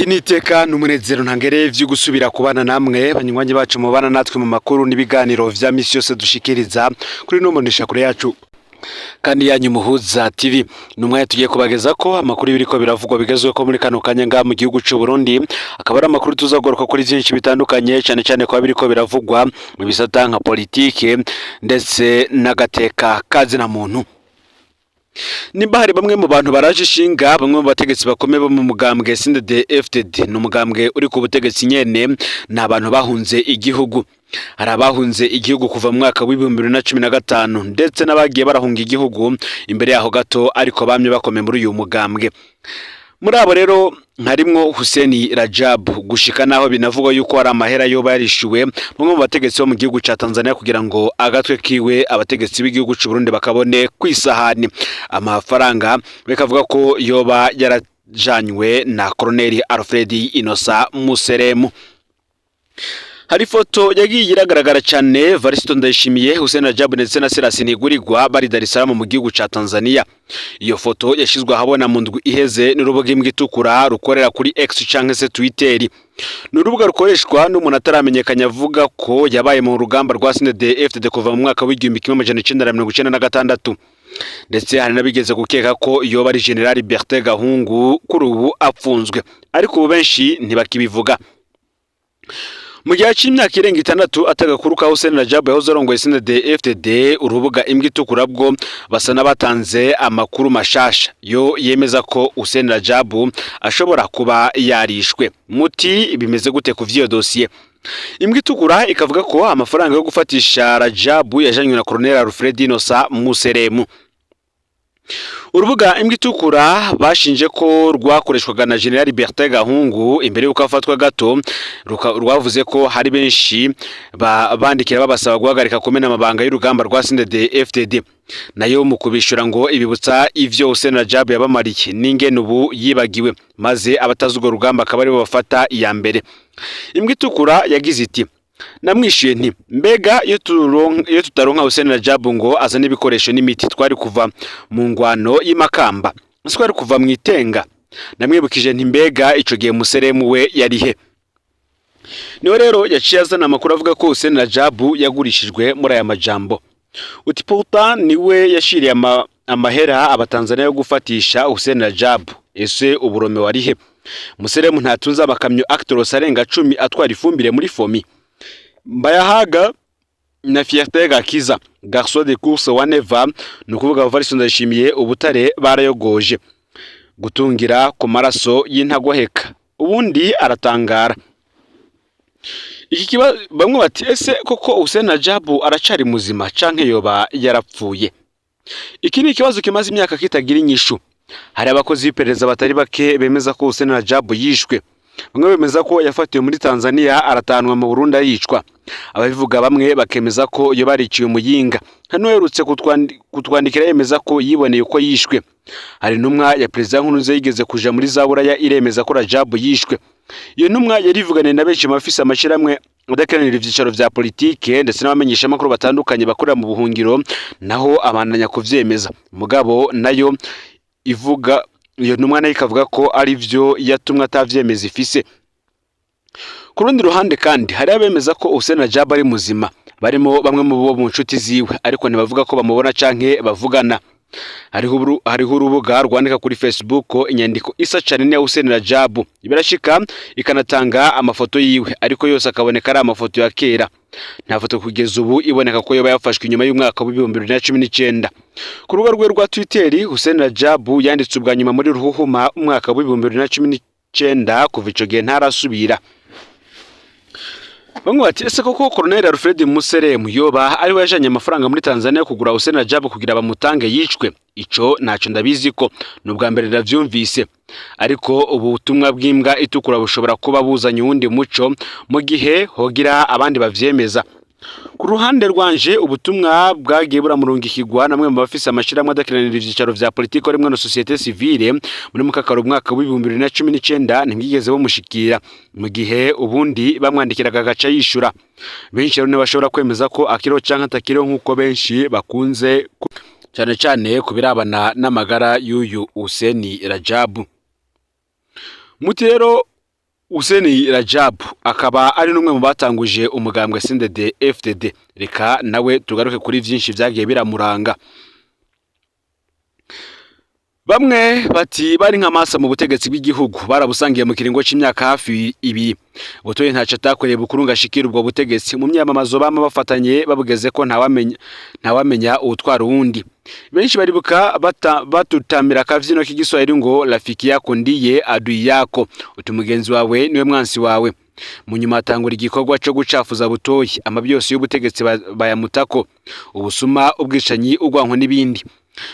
N'iteka n'umunezero ntangere vyo gusubira kubana namwe, banywanyi bacu mubana natwe mu makuru n'ibiganiro vya misi yose dushikiriza kuri no kure yacu kandi yanyu Muhuza TV. Ni umwanya tugiye kubageza ko amakuru y'ibiriko biravugwa bigezweho ko muri kano kanya ngaha mu gihugu c'u Burundi, akaba ari amakuru tuzagaruka kuri vyinshi bitandukanye, cane cane kwa biriko biravugwa mu bisata nka politike ndetse n'agateka kazina muntu. Nimba hari bamwe mu bantu baraje ishinga bamwe mu bategetsi bakomeye bo mu mugambwe CNDD FDD, ni umugambwe uri ku butegetsi nyene, ni abantu bahunze igihugu. Hari abahunze igihugu kuva mu mwaka w'2015, ndetse n'abagiye barahunga igihugu imbere yaho gato, ariko bamye bakomeye muri uyu mugambwe. Muri abo rero harimwo Hussein Rajab, gushika naho binavugwa yuko hari amahera yoba yarishuwe bamwe mu bategetsi bo mu gihugu ca Tanzania kugira ngo agatwe kiwe abategetsi b'igihugu c'u Burundi bakabone kwisahani. Amafaranga bikavuga ko yoba yarajanywe na Colonel Alfred Inosa Museremu. Hari ifoto yagiye iragaragara cyane Varisito Ndayishimiye, Hussein Rajab ndetse na Silas Ntigurirwa bari Dar es Salaam mu gihugu ca Tanzania. Iyo foto yashizwe ahabona mu ndwi iheze n'urubuga Imbwa Itukura rukorera kuri X canke se Twitter. Ni urubuga rukoreshwa n'umuntu ataramenyekanye, avuga ko yabaye mu rugamba rwa CNDD FDD kuva mu mwaka w'1996, ndetse hari n'abigeze gukeka ko yoba ari General Bertin Gahungu kuri ubu apfunzwe, ariko ubu benshi ntibakibivuga. Mu gihe c'imyaka irenga 6 atagakuru ka Hussein Rajab yahoze arongoye CNDD FDD, urubuga Imbwa Itukura bwo basa n'abatanze amakuru mashasha yo yemeza ko Hussein Rajab ashobora kuba yarishwe. Muti bimeze gute ku vy'iyo dosiye? Imbwa Itukura ikavuga ko amafaranga yo gufatisha Rajab yajanywe na Colonel Alfred Inosa Museremu. Urubuga Imbwa Itukura bashinje ko rwakoreshwaga na General Bertin Gahungu imbere y'uko afatwa gato, rwavuze ko hari benshi bandikira babasaba guhagarika kumena amabanga y'urugamba rwa CNDD FDD. Nayo mu kubishura ngo ibibutsa ivyo Hussein Rajab yabamariye n'ingene ubu yibagiwe, maze abatazi urwo rugamba akaba aribo bafata iya mbere. Imbwa Itukura yagize iti: "Namwishuye nti mbega iyo tutaronka Hussein Rajab ngo azane ibikoresho n'imiti, twari kuva mu ngwano y'imakamba, twari kuva mu itenga? Namwibukije nti mbega ico gihe Museremu we yari he?" Niwe rero yaciye azana amakuru avuga ko Hussein Rajab yagurishijwe muri aya majambo uti: "Pourtant niwe yashiriye amahera abatanzania yo gufatisha Hussein Rajab. Ese uburome wari he? Museremu ntatunze amakamyo Actros arenga 10 atwara ifumbire muri FOMI? Mbayahaga na Fierté Gakiza, garçon de course wa Neva, ni ukuvuga Evariste Ndayishimiye, ubutare barayogoje gutungira ku maraso y'intagoheka." Ubundi aratangara. Iki kiba bamwe bati: "Ese koko Hussein Rajab aracari muzima canke yoba yarapfuye?" Iki ni ikibazo kimaze imyaka kitagira inyishu. Hari abakozi b'iperereza batari bake bemeza ko Hussein Rajab yishwe. Bamwe bemeza ko yafatiwe muri Tanzania aratanwa mu Burundi aricwa. Ababivuga bamwe bakemeza ko yoba yariciwe Muyinga. Hari n'uherutse kutwandikira yemeza ko yiboneye uko yishwe. Hari intumwa ya Perezida Nkurunziza yigeze kuja muri za Buraya iremeza ko Rajab yishwe. Iyo ntumwa yarivuganiye na benshi mu bafise amashirahamwe adakiranira ivyicaro vya politike ndetse n'abamenyeshamakuru batandukanye bakorera mu buhungiro, naho abandanya kuvyemeza. Mugabo nayo ivuga, iyo ntumwa nayo ikavuga ko ari vyo yatumwe atavyemeza ifise. Ku rundi ruhande kandi hari abemeza ko Hussein Rajab ari muzima, barimo bamwe mu bo mu nshuti ziwe, ariko ntibavuga ko bamubona canke bavugana. Hariho urubuga rwandika kuri Facebook inyandiko isa cane n'iya Hussein Rajab, birashika ikanatanga amafoto yiwe, ariko yose akaboneka ari amafoto ya kera. Nta foto kugeza ubu iboneka ko yoba yafashwe inyuma y'umwaka w'2019. Ku rubuga rwe rwa Twitter, Hussein Rajab yanditse ubwa nyuma muri Ruhuhuma umwaka w'2019. Kuva ico gihe ntarasubira. Bamwe bati: "Ese koko Colonel Alfred Museremu yoba ari we yajanye amafaranga muri Tanzania kugura Hussein Rajab kugira bamutange yicwe?" Ico ntaco ndabizi ko ni ubwa mbere ndavyumvise, ariko ubutumwa bw'Imbwa Itukura bushobora kuba buzanye uwundi muco mu gihe hogira abandi bavyemeza. Ku ruhande rwanje, ubutumwa bwagiye buramurungikirwa namwe mu bafise amashirahamwe adakiranira ivyicaro vya politiki harimwo na société civile muri mukakaro umwaka w'2019 ntibwigeze bumushikira, mu gihe ubundi bamwandikiraga agaca yishura. Benshi rero ntibashobora kwemeza ko akiriho canke atakiriho, nk'uko benshi bakunze cane cane ku birabana n'amagara y'uyu Hussein Rajabu. Muti rero Hussein Rajab akaba ari n'umwe mu batanguje umugambwe CNDD FDD. Reka nawe tugaruke kuri vyinshi vyagiye biramuranga. Bamwe bati bari nk'amasa mu butegetsi bw'igihugu, barabusangiye mu kiringo c'imyaka hafi 2. Butoyi ntaco atakoreye Bukuru ngo ashikire ubwo butegetsi. Mu myamamazo bama bafatanye babugeze ko ntawamenya uwutwara uwundi. Benshi baribuka batutamira akavyino k'igiswahili ngo "Rafiki yako ndiye adui yako", uti mugenzi wawe niwe mwansi wawe. Mu nyuma hatangura igikorwa co gucafuza Butoyi, amabi yose y'ubutegetsi bayamutako, ubusuma, ubwicanyi, urwanko n'ibindi.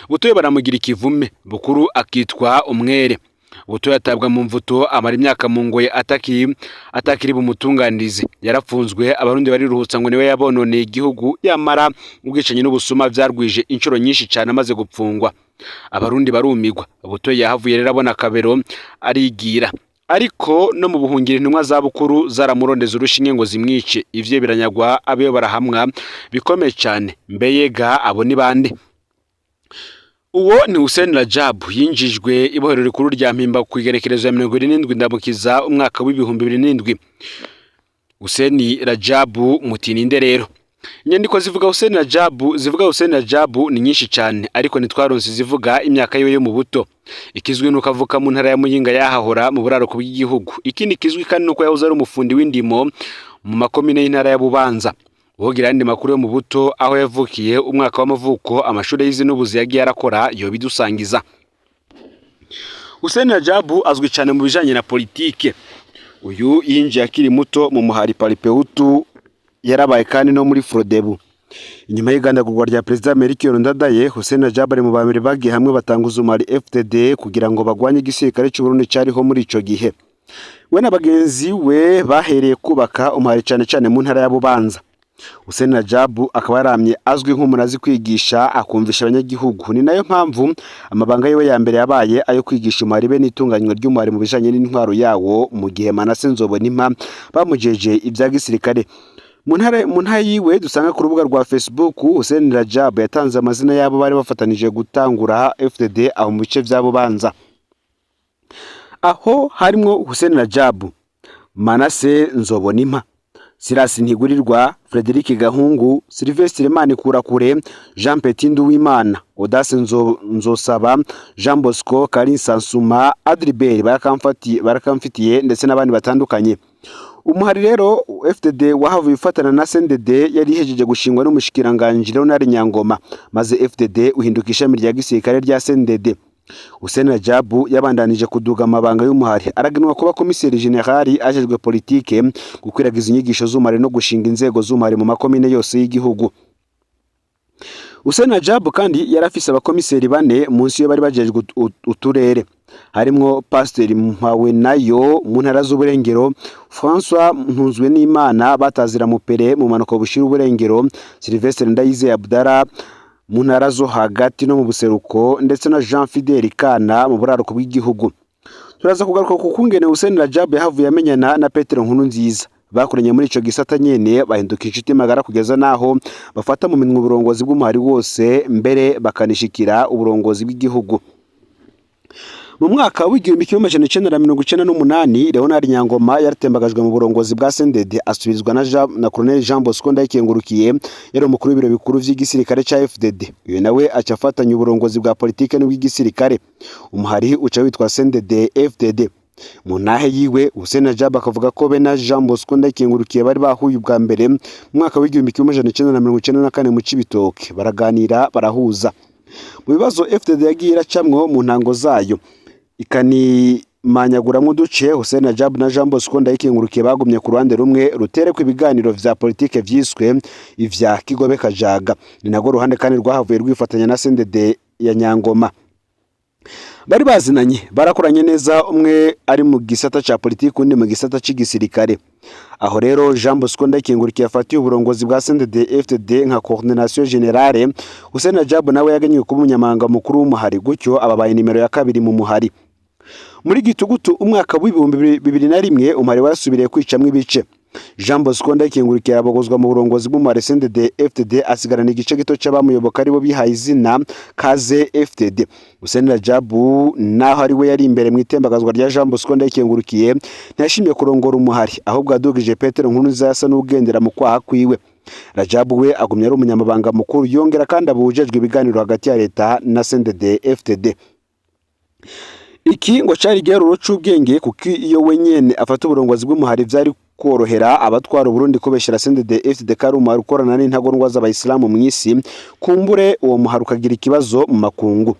Butoyi baramugira ikivume, Bukuru akitwa umwere. Butoyi atabwa mu mvuto, amara imyaka mu ngoye atakiri bumutunganirize. Yarapfunzwe, Abarundi bariruhutsa ngo niwe yabononeye igihugu, yamara ubwicanyi n'ubusuma vyarwije inshuro nyinshi cane amaze gupfungwa. Abarundi barumigwa. Butoyi yahavuye rero abona akabero arigira. Ariko no mu buhungiro intumwa za Bukuru zaramurondeza urushinge ngo zimwice, ivyo biranyagwa, abeyo barahamwa bikomeye cane. Mbeyega abo ni bande? Uwo ni Hussein Rajab, yinjijwe ibohero rikuru rya Mpimba ku igerekerezo ya 77 Ndamukiza umwaka w'2007. Hussein Rajab muti ninde rero? Inyandiko zivuga Hussein Rajab zivuga Hussein Rajab ni nyinshi cyane, ariko ntitwaronse zivuga imyaka yiwe yo mu buto. Ikizwi nuko avuka mu ntara ya Muyinga yahahora mu buraruko bw'igihugu. Ikindi kizwi kandi nuko yahoze ari umufundi w'indimo mu makomine y'intara ya Bubanza. Wogira andi makuru yo mu buto, aho yavukiye, umwaka w'amavuko, amashuri yize n'ubuzi yagiye arakora, yobidusangiza. Hussein Rajab azwi cyane mu bijanye na politike. Uyu yinjiye akiri muto mu muhari Palipehutu, yarabaye kandi no muri Frodebu. Inyuma y'igandagurwa rya Perezida Melchior Ndadaye, Hussein Rajab ari mu bambere bagiye hamwe batanguza umuhari FDD kugira ngo bagwanye igisirikare cy'u Burundi cyariho muri ico gihe. We na bagenzi we bahereye kubaka umuhari cane cane mu ntara ya Bubanza. Hussein Rajab akaba yaramye azwi nk'umuntu azi kwigisha, akumvisha abanyagihugu. Ni nayo mpamvu amabanga yiwe ya mbere yabaye ayo kwigisha umuhari be n'itunganywa ry'umuhari mu bijanye n'intwaro yawo, mu gihe Manase Nzobonimpa bamujeje ibya gisirikare. Mu ntara yiwe dusanga ku rubuga rwa Facebook, Hussein Rajab yatanze amazina y'abo bari bafatanije gutangura FDD aho mu bice vya Bubanza. Aho harimwo Hussein Rajab, Manase Nzobonimpa, Silas Ntigurirwa, Frederic Gahungu, Sylvestre Manikurakure, Jean Petit Nduwimana, Audace Nzosaba, Jean Bosco Karin Sansuma, Adribert Barakamfitiye ndetse n'abandi batandukanye. Umuhari rero FDD wahavuye ufatana na CNDD yari ihejeje gushingwa n'umushikiranganji Leonard Nyangoma, maze FDD uhinduka ishami rya gisirikare rya CNDD. Hussein Rajab yabandanije kuduga amabanga y'umuhari, aragenwa kuba komiseri generali ajejwe politike, gukwiragiza inyigisho z'umuhari no gushinga inzego z'umuhari mu makomine yose y'igihugu. Hussein Rajab kandi yari afise abakomiseri bane munsi yo bari bajejwe uturere, harimwo Pasiteri Mpawenayo mu ntara z'uburengero, François Ntunzwenimana batazira Mupere mu mpanuka bushira uburengero, Sylvestre Ndayizeye Abdallah mu ntara zo hagati no mu buseruko, ndetse na Jean Fidel Kana mu buraruko bw'igihugu. Turaza kugaruka ku kungene Hussein Rajab yahavuye amenyana na Petero Nkurunziza, bakoranye muri ico gisata nyene, bahinduka inshuti magara kugeza naho bafata mu minwe uburongozi bw'umuhari wose, mbere bakanishikira uburongozi bw'igihugu. Mu mwaka w'1998, Leonard Nyangoma yaratembagajwe mu burongozi bwa CNDD, asubizwa na Colonel Jean Bosco Ndayikengurukiye, yari umukuru w'ibiro bikuru vy'igisirikare ca FDD. Uyu nawe aca afatanya uburongozi bwa politike n'ubw'igisirikare, umuhari uca witwa CNDD FDD. Mu ntahe yiwe, Hussein Rajab akavuga ko be na Jean Bosco Ndayikengurukiye bari bahuye ubwa mbere mu mwaka w'1994 mu Cibitoke, baraganira barahuza. Mu bibazo FDD yagiye iracamwo mu ntango zayo ikanimanyaguramwo uduce, Hussein Rajab na Jean Bosco Ndayikengurukiye bagumye ku ruhande rumwe ruterekwa ibiganiro vya politike vyiswe ivya Kigobe Kajaga. Ni narwo ruhande kandi rwahavuye rwifatanya na CNDD ya Nyangoma. Bari bazinanye, barakoranye neza, umwe ari mu gisata ca politiki, undi mu gisata c'igisirikare. Aho rero Jean Bosco Ndayikengurukiye afatiye uburongozi bwa CNDD FDD nka coordination générale, Hussein Rajab nawe yagenywe kuba umunyamabanga mukuru w'umuhari, gutyo ababaye nimero ya kabiri mu muhari. Muri gitugutu umwaka w'2001, umuhari warasubiriye kwicamwo ibice. Jean Bosco Ndayikengurukiye arabogozwa mu burongozi bw'umuhari CNDD FDD, asigarana igice gito c'abamuyoboka aribo bihaye izina Kaze FDD. Hussein Rajabu, naho ari we yari imbere mu itembagazwa rya Jean Bosco Ndayikengurukiye, ntiyashimye kurongora umuhari, ahubwo yadugije Petero Nkurunziza yasa n'ugendera mu kwaha kwiwe. Rajabu we agumya ari umunyamabanga mukuru, yongera kandi abujejwe ibiganiro hagati ya leta na CNDD FDD. Iki ngo cari igiharuro c'ubwenge, kuko iyo we nyene afata uburongozi bw'umuhari vyari korohera abatwara Uburundi kubeshera CNDD FDD ko ari umuhari ukorana n'intagondwa z'abayisilamu mw'isi, kumbure uwo muhari ukagira ikibazo mu makungu.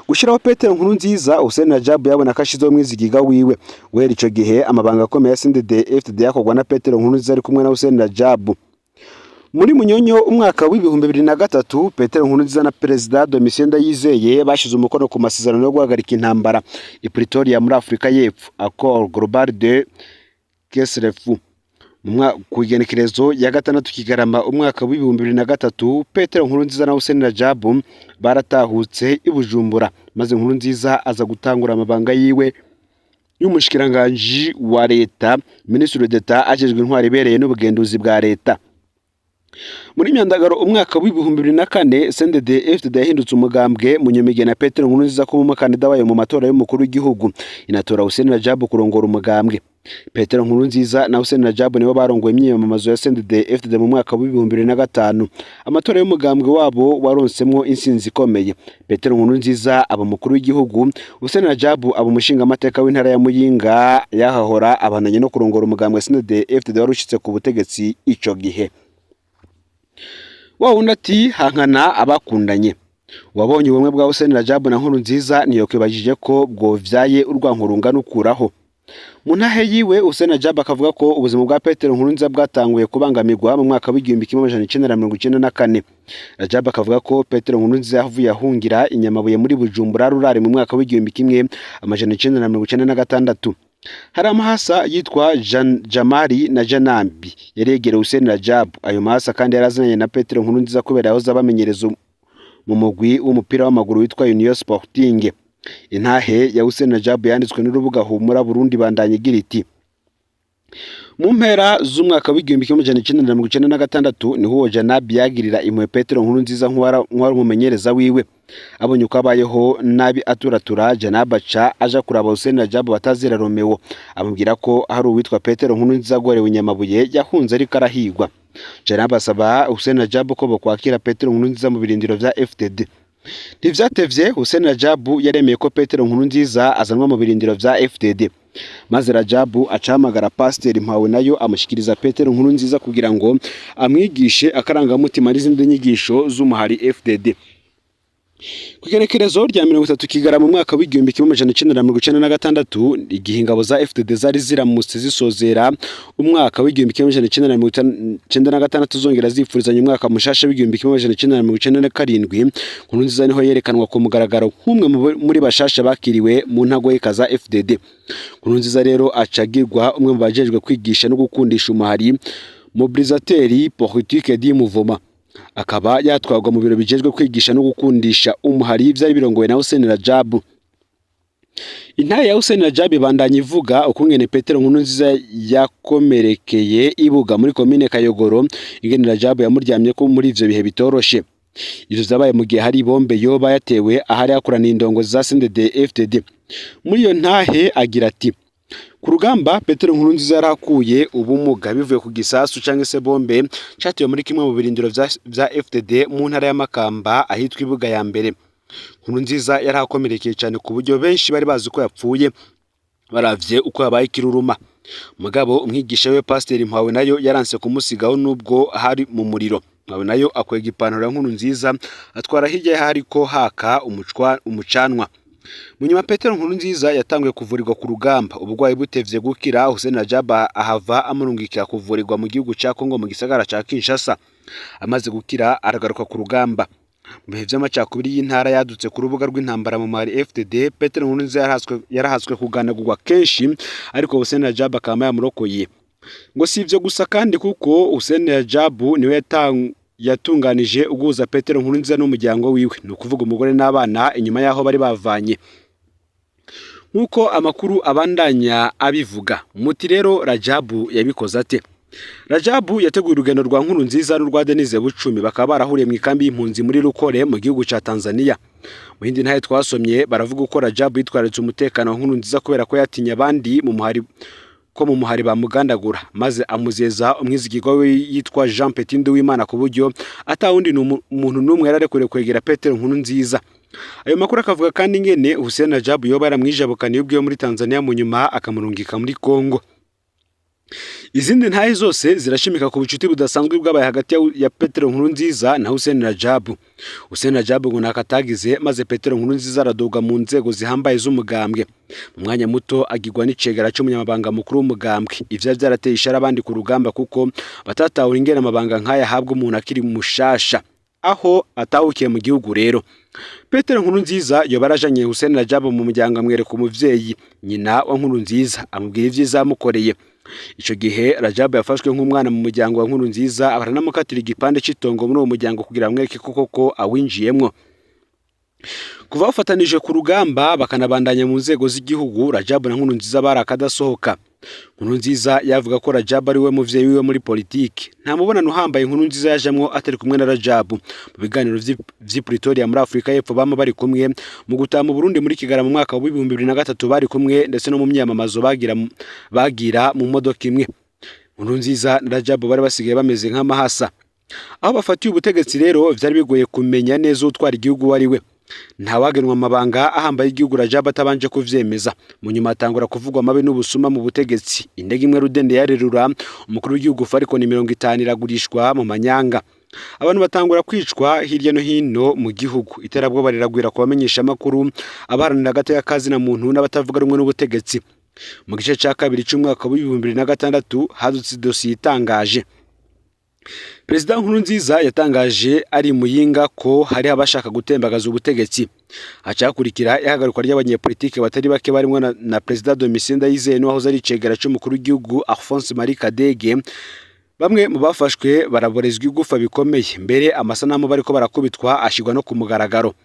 Gushiraho Petero Nkurunziza, Hussein Rajabu yabona ko ashizeho umwizigiga wiwe. Guhera ico gihe amabanga akomeye ya CNDD FDD yakorwa na Petero Nkurunziza ari kumwe na Hussein Rajabu. Muri Munyonyo umwaka w'2003, Petero Nkurunziza na Perezida Domitien Ndayizeye bashize umukono ku masezerano yo guhagarika intambara i Pretoria muri Afurika y'Epfo, Accord Global de Cessez-le-feu. Ku igenekerezo ya 6 Kigarama umwaka w'2003, Petero Nkurunziza na Hussein Rajabu baratahutse i Bujumbura, maze Nkurunziza aza gutangura amabanga yiwe y'umushikiranganji wa leta, Ministre d'Etat ajejwe intwaro ibereye n'ubugenduzi bwa leta. Muri Myandagaro umwaka w'2004, CNDD FDD yahindutse umugambwe munyamige na Petero Nkurunziza kuba umukandida wayo mu matora y'umukuru w'igihugu, inatora Hussein Rajabu kurongora umugambwe. Petero Nkurunziza na Hussein Rajabu nibo barongoye imyiyamamazo ya CNDD FDD mu mwaka w'2005. Amatora y'umugambwe wabo waronsemwo insinzi ikomeye. Petero Nkurunziza aba umukuru w'igihugu, Hussein Rajabu aba umushingamateka w'intara ya Muyinga, yahahora abandanya no kurongora umugambwe CNDD FDD wari ushitse ku butegetsi ico gihe. Wa wundi ati hankana abakundanye. Wabonye ubumwe bwa Hussein Rajabu na Nkurunziza ntiyokwibajije ko bwovyaye urwanko rungana ukuraho. Mu ntahe yiwe, Hussein Rajabu akavuga ko ubuzima bwa Petero Nkurunziza bwatanguye kubangamirwa mu mwaka w'1994. Rajabu akavuga ko Petero Nkurunziza yavuye ahungira i Nyamabuye muri Bujumbura rurari mu mwaka w'1996. Hari amahasa yitwa Jamari na Janambi yari yegereye Hussein Rajabu. Ayo mahasa kandi yarazananye na Petero Nkurunziza kubera yahoze abamenyereza mu mugwi w'umupira w'amaguru witwa Union Sporting. Intahe ya Hussein Rajabu yanditswe n'urubuga Humura Burundi bandanya igira iti: mu mpera z'umwaka w'1996 niho uwo Janabi yagirira impuhwe Petero Nkurunziza nk'uwari umumenyereza wiwe. Abonye uko abayeho nabi aturatura, Janabi aca aja kuraba Hussein Rajabu batazira Romeo, amubwira ko hari uwitwa Petero Nkurunziza agorewe Nyamabuye yahunze ariko arahigwa. Janabi asaba Hussein Rajabu ko bokwakira Petero Nkurunziza mu birindiro vya FDD. Ntivyatevye, Hussein Rajabu yaremeye ko Petero Nkurunziza azanwa mu birindiro vya FDD, maze Rajabu acahamagara Pasiteri Mpawe nayo amushikiriza Petero Nkurunziza kugira ngo amwigishe akarangamutima n'izindi nyigisho z'umuhari FDD. Ku igenekerezo rya 30 Kigarama mu mwaka w'1996, igihe ingabo za FDD zari ziramutse zisozera umwaka w'1996 zongera zifurizanya umwaka mushasha w'1997, Nkurunziza niho yerekanwa ku mugaragaro nk'umwe muri bashasha bakiriwe mu ntagoyeka za FDD. Nkurunziza rero acagirwa umwe mu bajejwe kwigisha no gukundisha umuhari, mobilisateur politique du mouvement, akaba yatwarwa mu biro bijejwe kwigisha no gukundisha umuhari vyari birongowe na Hussein Rajabu. Intare ya Hussein Rajabu ibandanya ivuga ukungene Petero Nkurunziza yakomerekeye ibuga muri komine Kayogoro, ingene Rajabu yamuryamye ko muri ivyo bihe bitoroshe. Ivyo vyabaye mu gihe hari ibombe yoba yatewe ahari hakoraniye indongozi za CNDD FDD. Muri iyo ntahe agira ati: ku rugamba Petero Nkurunziza yarahakuye ubumuga bivuye ku gisasu canke se bombe catewe muri kimwe mu birindiro vya FDD mu ntara ya Makamba ahitwa Ibuga ya mbere. Nkurunziza yarahakomerekeye cane ku buryo benshi bari bazi ko yapfuye baravye uko yabaye ikiruruma. Mugabo umwigisha we Pasiteri Mpawe nayo yaranse kumusigaho nubwo hari mu muriro. Mpawe nayo akwega ipantaro ya Nkurunziza atwara hirya y'ahariko haka umucanwa. Munyuma Petero Nkurunziza yatanguye kuvurirwa ku rugamba, uburwayi butevye gukira, Hussein Rajab ahava amurungikira kuvurirwa mu gihugu ca Congo mu gisagara ca Kinshasa. Amaze gukira aragaruka ku rugamba. Mu bihe vy'amacakubiri y'intara yadutse ku rubuga rw'intambara mu Mali FDD, Petero Nkurunziza yarahatswe kuganagurwa kenshi, ariko Hussein Rajab akaba yamurokoye. Ngo si ivyo gusa kandi, kuko Hussein Rajab niwe yatunganije uguhuza Petero Nkurunziza n'umuryango wiwe, ni ukuvuga umugore n'abana, inyuma y'aho bari bavanye. Nk'uko amakuru abandanya abivuga, muti rero Rajabu yabikoze ate? Rajabu yateguye urugendo rwa Nkurunziza n'urwa Denise Bucumi, bakaba barahuriye mu ikambi y'impunzi muri Rukore mu gihugu ca Tanzania. Mu yindi ntahe twasomye, baravuga uko Rajabu yitwararitse umutekano wa Nkurunziza kubera ko yatinye abandi mu muhari ko mu muhari bamugandagura, maze amuzeza umwizigirwa we yitwa Jean Petit Nduwimana, ku buryo atawundi muntu n'umwe yararekuriwe kwegera Petero Nkurunziza. Ayo makuru akavuga kandi ingene Hussein Rajabu yoba yaramwijabukaniye ubwiwe muri Tanzania, mu nyuma akamurungika muri Kongo. Izindi ntahe zose zirashimika ku bucuti budasanzwe bwabaye hagati ya Petero Nkurunziza na Hussein Rajabu. Hussein Rajabu ngo nakatagize, maze Petero Nkurunziza aradoga mu nzego zihambaye z'umugambwe, mu mwanya muto agirwa n'icegera c'umunyamabanga mukuru w'umugambwe. Ivyo vyarateye ishara abandi ku rugamba, kuko batatahura ingene amabanga nk'aya ahabwa umuntu akiri mushasha aho atahukiye mu gihugu. Rero Petero Nkurunziza yoba yarajanye Hussein Rajabu mu muryango, amwereka umuvyeyi, nyina wa Nkurunziza, amubwira ivyiza yamukoreye. Ico gihe Rajabu yafashwe nk'umwana mu muryango wa Nkurunziza, baranamukatira igipande c'itongo muri uwo muryango kugira amwereke ko koko awinjiyemwo. Kuva bafatanije ku rugamba, bakanabandanya mu nzego z'igihugu, Rajabu na Nkurunziza bari akadasohoka. Nkurunziza yavuga ko Rajabu ari we muvyeyi wiwe muri politiki. Nta mubonano uhambaye Nkurunziza yajamwo atari kumwe na Rajabu. Mu biganiro vy'i Pretoria muri Afurika y'Epfo bama bari kumwe, mu gutaha mu Burundi muri Kigarama mu mwaka wa 2003 bari kumwe, ndetse no mu myamamazo bagira mu modoka imwe. Nkurunziza na Rajabu bari basigaye bameze nk'amahasa. Aho bafatiye ubutegetsi rero, vyari bigoye kumenya neza utwara igihugu uwo ari we. Ntawagenwa amabanga ahambaye igihugu Rajabu atabanje kuvyemeza. Mu nyuma hatangura kuvugwa amabi n'ubusuma mu butegetsi. Indege imwe rudende yarerura umukuru w'igihugu Falcon 50 iragurishwa mu manyanga. Abantu batangura kwicwa hirya no hino mu gihugu. Iterabwoba riragwira ku bamenyeshamakuru, abaharanira agateka kazina muntu n'abatavuga rumwe n'ubutegetsi. Mu gice ca kabiri c'umwaka wa 2006 hadutse idosiye itangaje. Perezida Nkurunziza yatangaje ari Muyinga ko hari abashaka gutembagaza ubutegetsi. Hacakurikira ihagarikwa ry'abanyepolitike batari bake, barimo na Perezida Domitien Ndayizeye n'uwahoze ari icegera c'umukuru w'igihugu Alphonse Marie Kadege. Bamwe mu bafashwe baraborezwa igufa bikomeye, mbere amasanamu bariko barakubitwa ashirwa no ku mugaragaro.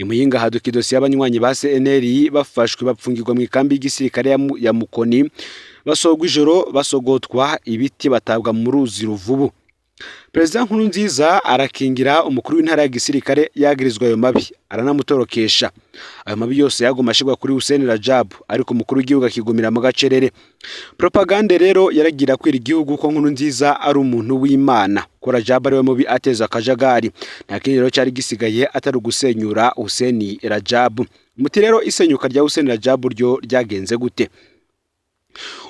Imuyinga haduka idosiye y'abanywanyi ba CNL bafashwe, bapfungirwa mu ikambi y'igisirikare ya Mukoni, basohogwa ijoro, basogotwa ibiti, batabwa mu ruzi Ruvubu. Perezida Nkurunziza arakingira umukuru w'intara ya gisirikare yagirizwa ayo mabi, aranamutorokesha. Ayo mabi yose yaguma ashirwa kuri Hussein Rajabu, ariko umukuru w'igihugu akigumira mu gacerere. Propagande rero yaragira kwira igihugu ko Nkurunziza ari umuntu w'Imana, ko Rajabu ariwe mubi ateza akajagari. Nta kindi rero cyari gisigaye atari ugusenyura Hussein Rajabu. Muti rero isenyuka rya Hussein Rajabu ryo ryagenze gute?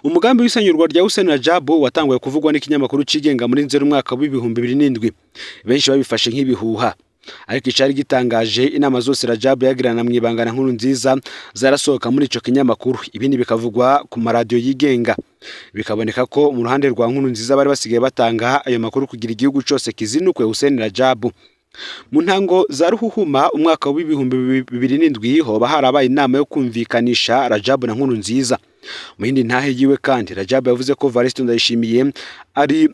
Umugambi w'isenyurwa rya Hussein Rajabu watanguye kuvugwa n'ikinyamakuru cigenga muri Nzeri umwaka wa 2007. Benshi babifashe nk'ibihuha, ariko icari gitangaje, inama zose Rajabu yagirana mu ibanga na Nkurunziza zarasohoka muri ico kinyamakuru, ibindi bikavugwa ku maradiyo yigenga. Bikaboneka ko mu ruhande rwa Nkurunziza bari basigaye batanga ayo makuru kugira igihugu cose kizinukwe Hussein Rajabu. Mu ntango za Ruhuhuma umwaka wa 2007 hoba harabaye inama yo kumvikanisha Rajabu na Nkurunziza. Mu yindi ntahe yiwe kandi, Rajabu yavuze ko Evariste Ndayishimiye ari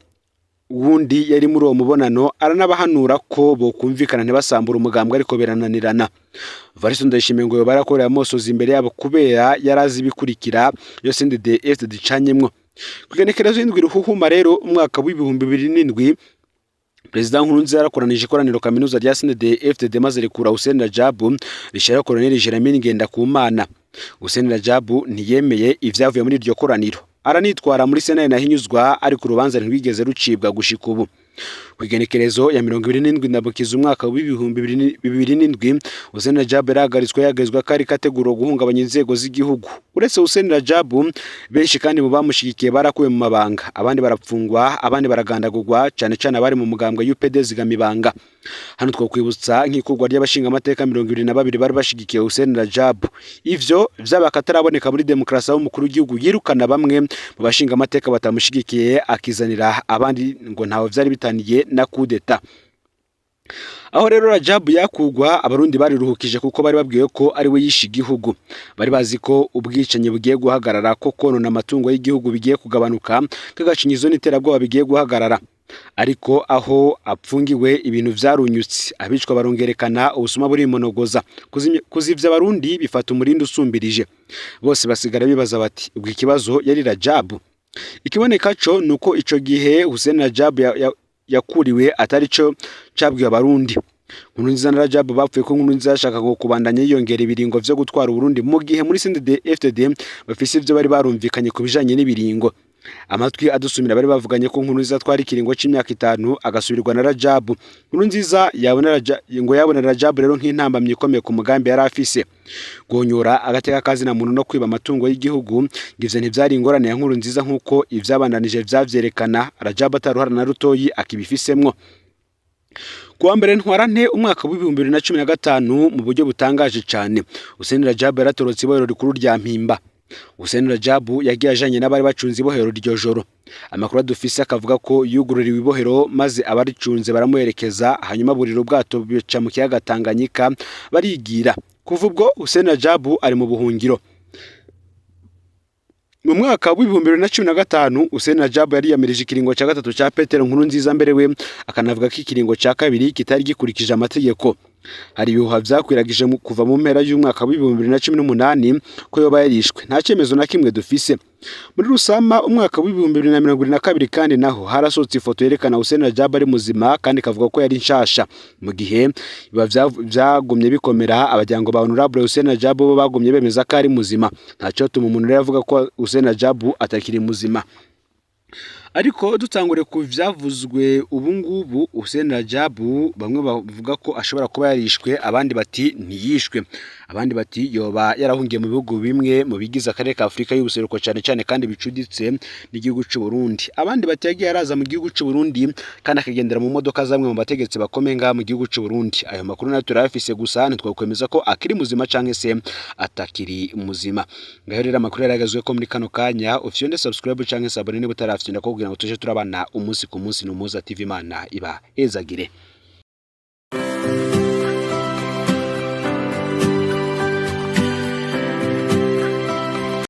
wundi yari muri uwo mubonano, aranabahanura ko bokumvikana ntibasambura umugambwe, ariko birananirana. Evariste Ndayishimiye ngo yoba yarakoreye amosozi imbere yabo kubera yarazi ibikurikira yo CNDD-FDD icanyemwo. Ku igenekerezo y'indwi Ruhuhuma rero umwaka wa 2007, Perezida Nkurunziza yarakoranije ikoraniro kaminuza rya CNDD-FDD, maze rikura Hussein Rajabu, rishiraho Colonel Jeremy Ngendakumana. Hussein Rajabu ntiyemeye ivyavuye muri iryo koraniro, aranitwara muri sentare nahinyuzwa, ariko urubanza ntirwigeze rucibwa gushika ubu. Ku igenekerezo ya 27 Ndamukiza umwaka wa 2007, Hussein Rajabu yarahagaritswe, yagirizwa ko ariko ategura guhungabanya inzego z'igihugu. Uretse Hussein Rajabu, benshi kandi mu bamushigikiye barakuwe mu mabanga, abandi barapfungwa, abandi baragandagurwa, cane cane abari mu mugambwe UPD Zigamibanga. Hano twokwibutsa nk'ikurwa ry'abashingamateka 22 bari bashigikiye Hussein Rajabu. Ivyo vyaba akataraboneka muri demokarasi, aho umukuru w'igihugu yirukana bamwe mu bashingamateka batamushigikiye akizanira abandi, ngo ntaho vyari bitaniye na kudeta. Aho rero Rajabu yakugwa, Abarundi bariruhukije, kuko bari babwiwe ko ari we yishe igihugu. Bari bazi ko ubwicanyi bugiye guhagarara, ko konona amatungo y'igihugu bigiye kugabanuka, ko agacinyizo n'iterabwoba bigiye guhagarara. Ariko aho apfungiwe ibintu vyarunyutse, abicwa barongerekana, ubusuma burimonogoza, kuzivya Abarundi bifata umurindi usumbirije. Bose basigara bibaza bati: ubwo ikibazo yari Rajabu? Ikiboneka co nuko ico gihe Hussein Rajab yakuriwe atari co cabwiwe Abarundi. Nkurunziza na Rajab bapfuye ko Nkurunziza yashaka kubandanya yiyongera ibiringo vyo gutwara Uburundi, mu gihe muri CNDD-FDD bafise ivyo bari barumvikanye ku bijanye n'ibiringo. Amatwi adusumira, bari bavuganye ko Nkurunziza atwara ikiringo c'imyaka 5, agasubirwa na Rajab. Nkurunziza yabona ngo yabona Rajab rero nk'intambamyi ikomeye ku mugambi yari afise. Guhonyora agateka kazina muntu no kwiba amatungo y'igihugu, ngo ivyo ntivyari ingorane ya Nkurunziza, nk'uko ivyabandanije vyavyerekana, Rajab ataruhara na rutoyi akibifisemwo. Kuwa mbere Ntwarante umwaka w'2015, mu buryo butangaje cane, Hussein Rajab yaratorotse ibohero rikuru rya Mpimba. Hussein Rajab yagiye ajanye n'abari bacunze ibohero iryo joro. Amakuru adufise akavuga ko yugururiwe ibohero, maze abaricunze baramuherekeza, hanyuma burira ubwato bica mu kiyaga Tanganyika, barigira. Kuva ubwo Hussein Rajab ari mu buhungiro. Mu mwaka w'2015, Hussein Rajab yariyamirije ikiringo cya gatatu ca Petero Nkurunziza, mbere we akanavuga ko ikiringo cya kabiri kitari gikurikije amategeko. Hari ibihuha vyakwiragije kuva mu mpera y'umwaka w'2018 ko yoba yarishwe. Nta cyemezo na kimwe dufise. Muri Rusama umwaka w'2022 kandi naho harasohotse ifoto yerekana Hussein Rajab ari muzima, kandi ikavuga ko yari nshasha. Mu gihe biba vyagumye bikomera, abajyango ba Honorable Hussein Rajab bo bagumye bemeza ko ari muzima. Ntaco tuma umuntu rero avuga ko Hussein Rajab atakiri muzima. Ariko dutangure ku vyavuzwe ubu ngubu, Hussein Rajab bamwe bavuga ko ashobora kuba yarishwe, abandi bati ntiyishwe, abandi bati yoba yarahungiye mu bihugu bimwe mu bigize akarere ka Afurika y'ubuseruko, cane cane kandi bicuditse n'igihugu c'u Burundi. Abandi bati yagiye araza mu gihugu c'u Burundi kandi akagendera mu modoka zamwe mu bategetsi bakomeye ngaha mu gihugu c'u Burundi. Ayo makuru nayo turayafise, gusa ntitwakwemeza ko akiri muzima canke se atakiri muzima. Ngaho rero amakuru yaragazwe ko muri kano kanya ufyonde subscribe canke s'abonner niba utarafyonda, kugira ngo tuje turabana umunsi ku munsi. N'Umuhuza TV, Imana iba hezagire.